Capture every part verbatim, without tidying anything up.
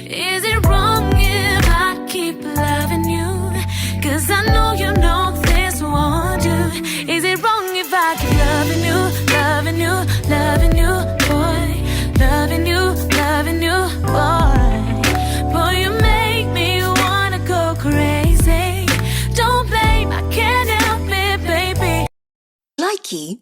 Is it wrong if I keep loving you? 'Cause I know you know this won't do. Is it wrong if I keep loving you, loving you, loving you, boy? Loving you, loving you, boy. Boy, you make me wanna go crazy. Don't blame, I can't help it, baby. Likey.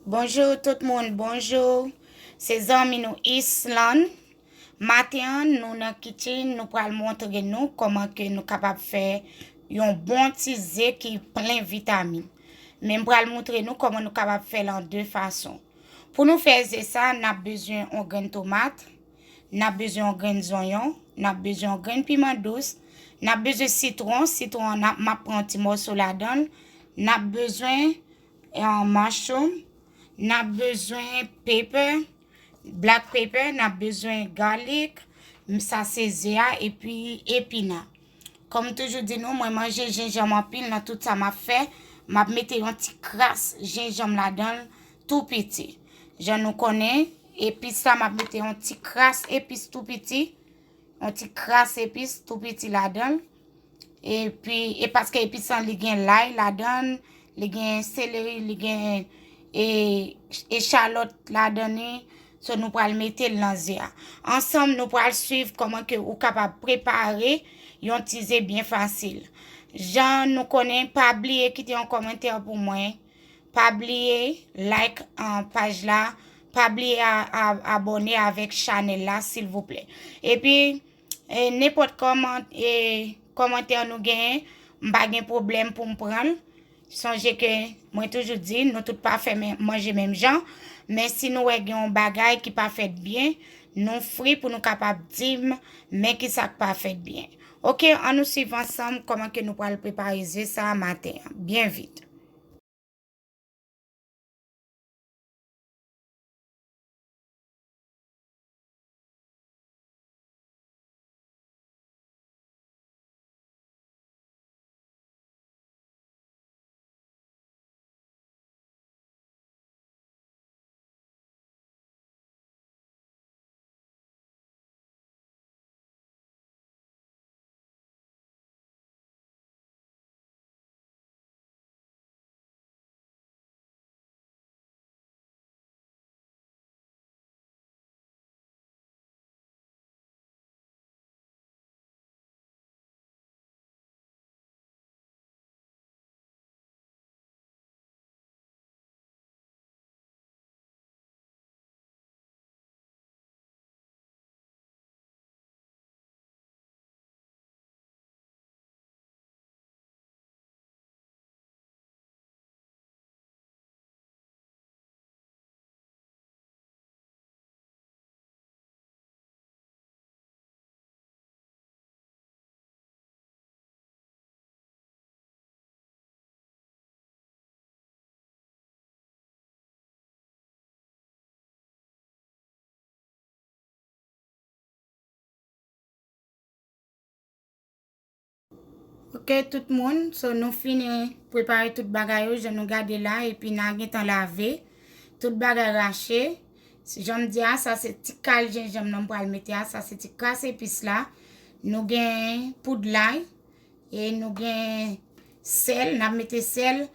Bonjou tout moun, bonjou. Se zanmi nou Islan. Maten an, nou nan kichen, nou pral montre nou kòman ke nou kapab fè yon bon ti ze ki plen vitamin. Men m pral montre nou kòman nou kapab fè l an de fason. Pou nou fè ze sa, n ap bezwen yon grenn tomat, n ap bezwen yon grenn zonyon, n ap bezwen yon grenn piman dous, n ap bezwen sitwon, sitwon an, n ap, m ap pran yon ti mòso ladan l, n ap bezwen, eh, mushroom, n ap bezwen pepper, black pepper, n ap bezwen garlic, m, sa se ze a, epi epina. Kòm m toujou di nou, mwen manje jenjanm anpil nan tout sa m ap fè. M ap mete yon ti kras jenjanm ladan l tou piti. Jan nou konnen, epis la, m ap mete yon ti kras epis tou piti. Yon ti kras epis tou piti ladan l. Epi, e paske epis lan, li gen lay ladan l, li gen seleri, li gen, e, echalòt ladan li. So, nou pral mete l nan ze a. Ansanm, nou pral swiv kòman ke ou kapab prepare yon ti ze byen fasil. Jan nou konnen, pa bliye kite yon kòmantè pou mwen. Pa bliye like, ah, paj la. Pa bliye a, a, abòne avèk chanèl la, silvouplè. Epi, e, nenpòt kòman-, e, kòmantè nou genyen, m pa gen pwoblèm pou m pran l. Sonje ke mwen toujou di, nou tout pa fè men, manje menm jan. Men si nou wè gen yon bagay ki pa fèt byen, nou fri pou nou kapab di m, men kisa k pa fèt byen. Oke, ann nou swiv ansanm kòman ke nou pral prepare ze sa a maten an. Byen vit. Ok, tout moun, so nou fini prepare tout bagay yo, jan nou gade la, epi n a gentan lave. Tout bagay rache. Jan m di a, sa se ti kal jenjanm nan m pral mete a, sa se ti kras epis la. Nou gen poud lay, e nou gen sèl, n ap mete sèl.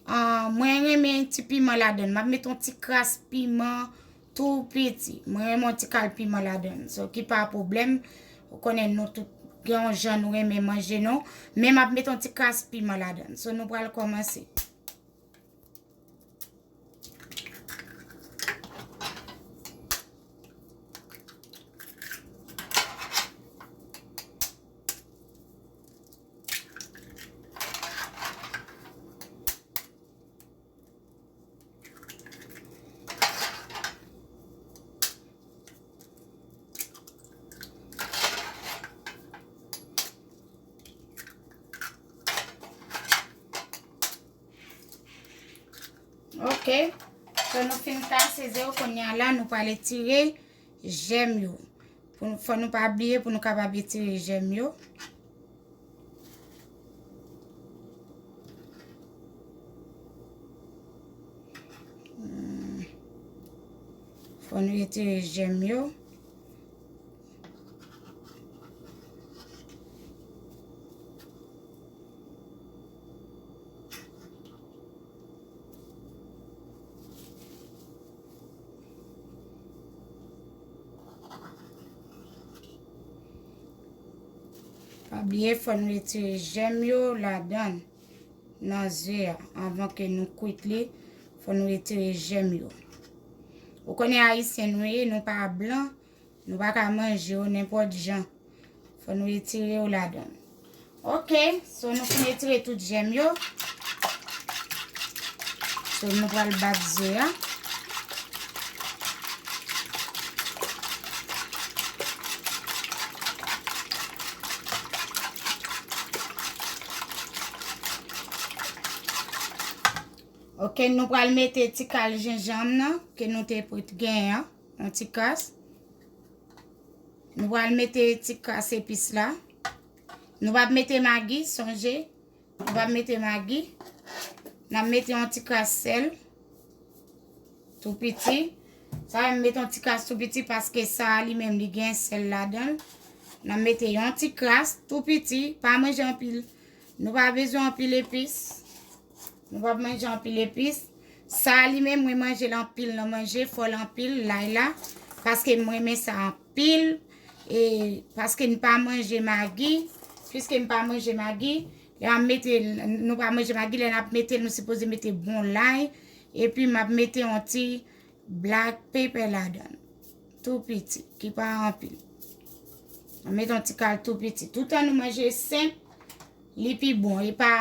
Ah, mwen renmen ti piman ladan l. M ap mete yon ti kras piman tou piti. Mwen renmen yon ti kal piman ladan l. So, ki pa pwoblèm. Ou konnen nou tout gen yon jan nou renmen manje nou. Men m ap mete yon ti kras piman ladan l. So, nou pral kòmanse. Ok. So, nou fin kase ze yo, kounye a la, nou pral etire jèm yo. Pou, fò nou pa bliye pou nou kapab etire jèm yo. Hmm. Fò n retire jèm yo. Pa bliye, fò n retire jèm yo ladan l, nan ze a. Anvan ke nou kwit li, fò n retire jèm yo. Ou konnen ayisyen nou ye, nou pa blan, nou pa ka manje yo nenpòt jan. Fò nou retire yo ladan l. Ok, so nou fin retire tout jèm yo. So nou pral bat ze a. Ok, nou pral mete ti kal jenjanm nan ke nou te prit genyen an, yon ti kras. Nou pral mete ti kras epis la. Nou p ap mete magi, sonje. Nou p ap mete magi. N ap mete yon ti kras sèl. Tou piti. Sa a, m mete yon ti kras tou piti paske sa a li menm li gen sèl ladan l. N ap mete yon ti kras tou piti. Pa manje anpil. Nou pa bezwen anpil epis. Nou p ap manje anpil epis. Sa a li menm, mwen manje l anpil nan manje, fò l anpil, lay la. Paske m renmen sa anpil. E paske n pa manje magi. Piske n pa manje magi, lè n ap mete, nou pa manje magi, lè n ap mete l, nou sipoze mete bon lay. Epi m ap mete yon ti black pepper ladan l. Tou piti, ki pa anpil. Mete yon ti kal tou piti. Toutan nou manje senp, li pi bon. E pa,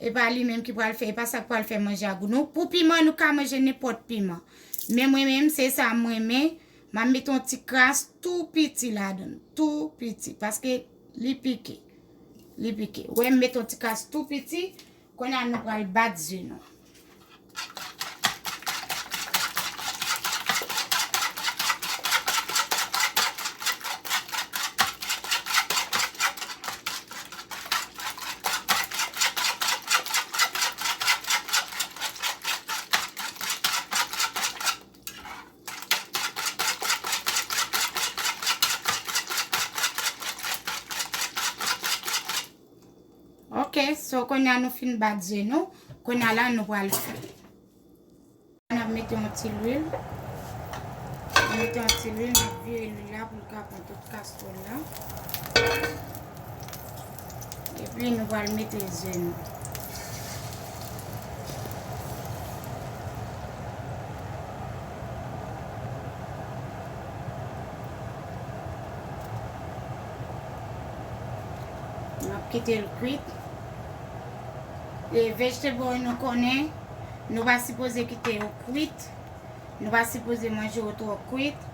e pa li menm ki pral fè, e pa sa k pral fè manje a gou. Nou, pou piman, nou ka manje nenpòt piman. Men mwen menm, se sa m renmen. M a mete yon ti kras tou piti ladan l. Tou piti. Paske li pike. Li pike. Ou wè, m mete yon ti kras tou piti. Kounye a, nou pral bat ze nou. Ok, so kounye a nou fin bat ze nou. Kounye a la nou pral fri. N ap mete yon ti lwil. N ap mete yon ti lwil, n ap vire lwil la pou l ka pran tout kastwòl la. Epi nou pral mete ze nou. N ap kite l kwit. E vegetable nou konnen, nou pa sipoze kite yo kwit. Nou pa sipoze manje yo twò kwit.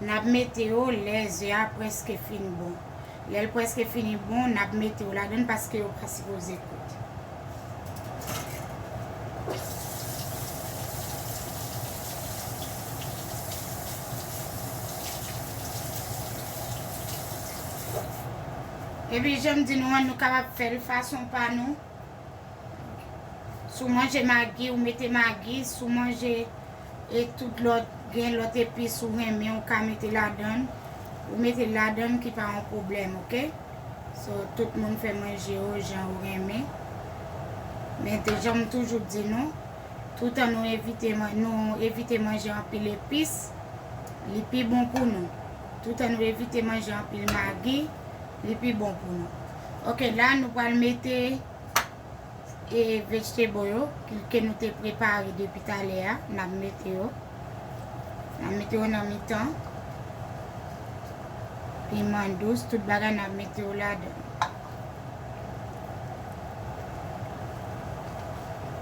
N ap mete yo lè ze a prèske fin bon. Lè l prèske fini bon, n ap mete yo ladan l paske yo pa sipoze kwit. Epi, jan m di nou an, nou kapab fè l fason pa nou. Si w manje magi, ou mete magi. Si w manje e tout lòt, gen lòt epis ou renmen, ou ka mete ladan l. Ou mete l ladan l ki pa yon pwoblèm, ok? So, tout moun fè manje yo jan yo renmen. Men te jan m toujou di nou, toutan nou evite man-, nou evite manje anpil epis, li pi bon pou nou. Toutan nou evite manje anpil magi, li pi bon pou nou. Ok, la nou pral mete e vegetable yo ki, ke nou te prepare depi talè a, n ap mete yo. N ap mete yo nan mitan. Piman dous, tout bagay n ap mete yo ladan.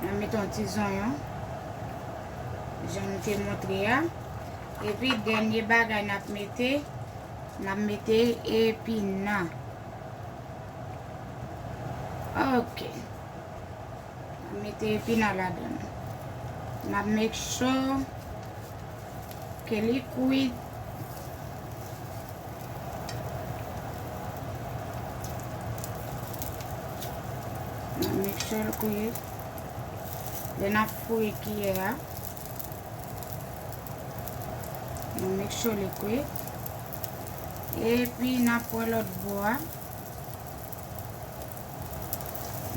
N ap mete yon ti zonyon, jan nou te montre a. Epi, dènye bagay n ap mete, n ap mete epinan. Ok. N ap mete epinan ladan l. N ap make sure ke li kwit. N ap make sure l kwit. Lè n ap foure kiyè a. Nou make sure li kwi. Epi n ap pran lòt bò a.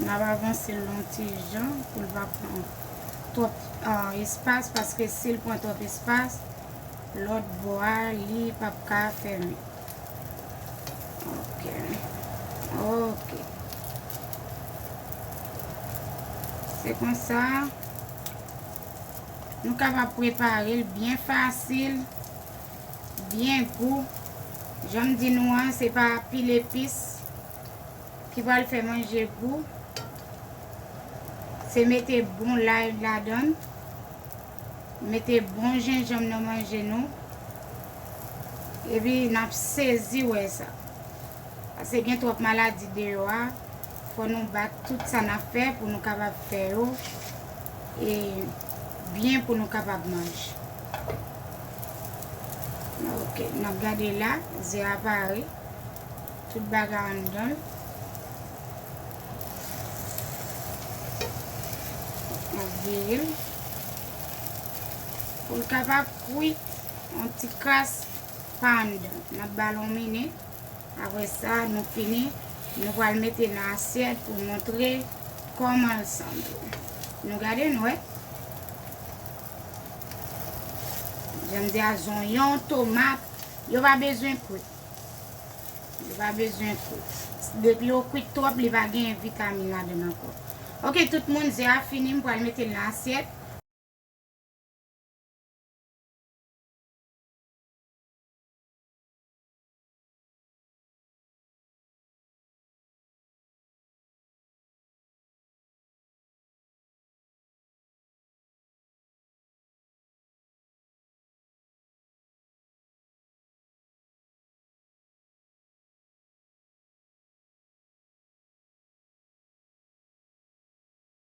N ap avanse l yon ti jan pou l pa pran twòp, ah, espas, paske si l pran twòp espas, lòt bò a, li p ap ka fèmen. Ok. Ok. Se konsa, nou kapab prepare l byen fasil, byen gou. Jan m di nou an, se pa pil epis ki pral fè manje gou. Se mete bon lay ladan l, mete bon jenjanm nan manje nou, epi n ap sezi wè sa. Paske gen twòp maladi deyò a, fò nou bat tout sa n ap fè pou nou kapab fè yo, e, byen pou nou kapab manje. Ok, n ap gade la, ze a pare. Tout bagay anndan l. N ap vire l. Pou l kapab kwi yon ti kras pa anndan. N ap ba l yon minit. Apre sa, nou fini. Nou pral mete nan asyèt pou montre kòman l sanble. Nou gade, nou wè. Jan m di a, zonyon, tomat, yo pa bezwen kwi. Li pa bezwen kwi. Depi yo kwit twòp, li pa gen vitamin ladan l ankò. Ok, tout moun, ze a fini, m pral mete l nan asyèt.